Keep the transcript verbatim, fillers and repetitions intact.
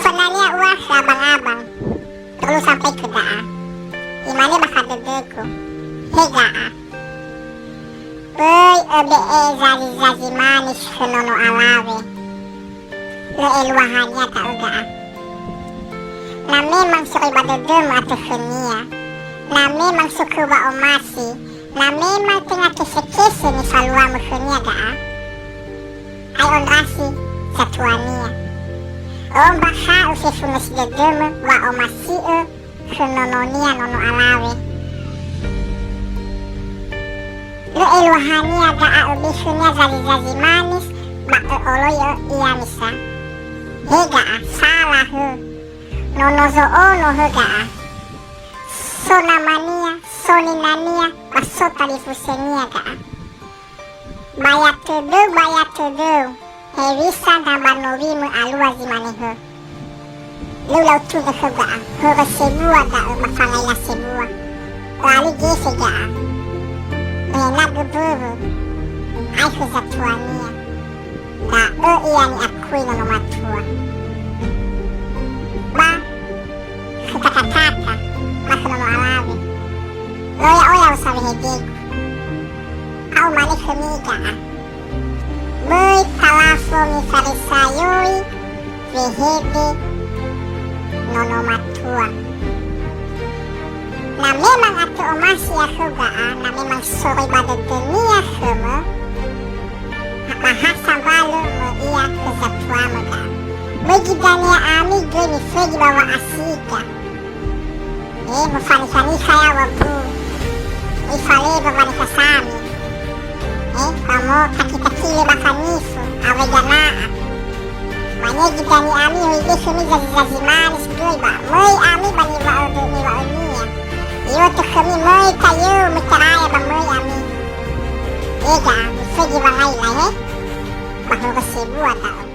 Fanalia ua khö abang-abang, tolu sampai khö da'a. Imane ba fadödögu, "He ga'a, böi öbe'e zazi-zazi manis khö nono alawe. Lö eluahania da'ö ga'a. Na memang soroi ba dödömö atökhönia, na memang so khöu wa'omasi, na memang tenga kese-kese nifaluamö khönia ga'a, ae ondrasi zatuania. Ö'ombakha'ö fefu nösi dödömö wa'omasi'ö khö nononia nono alawe. Lö eluahania ga'a öbekhönia zazi-zazi manis ba ö'oloi'ö ia misa. He ga'a, salahö. Nono zo'ono hö ga'a. So namania, so ninania, ba so talifusönia ga'a. Ba ya tödöu, ba ya tödöu, hewisa na ba nowimö alua zi mane hö. Lö la'utundra khöu ga'a, hörö sebua da'ö ba fangaila sebua. Ö'ali gefe ga'a. Ö'enagö mböwö, ae khö zatuania. Da'ö ia ni'akui nono matua. Ba khö tatatata, ba khö nono alawe. Lö ya'oya usawe hedegu. Ba umane khömi ga'a. Böi talafo mifarisaioi wehede nono matua. Na memang atö omasi ia khöu ga'a, na memang soroi ba dödönia khömö, ba ha sambalö mö ia khö zatuamö ga'a. Böi gidania ami göi mifögi ba wa'asi ga'a. Eh, mufanifanikha yaŵa bu. Ifaleba wanikha sami. Eh, ba mo taki-taki lö ba fanifu, awö gana'a. Manegi dania ami hoi de khömi zazi-zazi manis göi ba. Möi ami ba niŵa'ö-, niŵa'önia. Iŵa'ö tökhömi möi tayö, möi taraya ba möi ami. Ega, mifögi wangai lae, eh? Ba hörö sebua da'ö.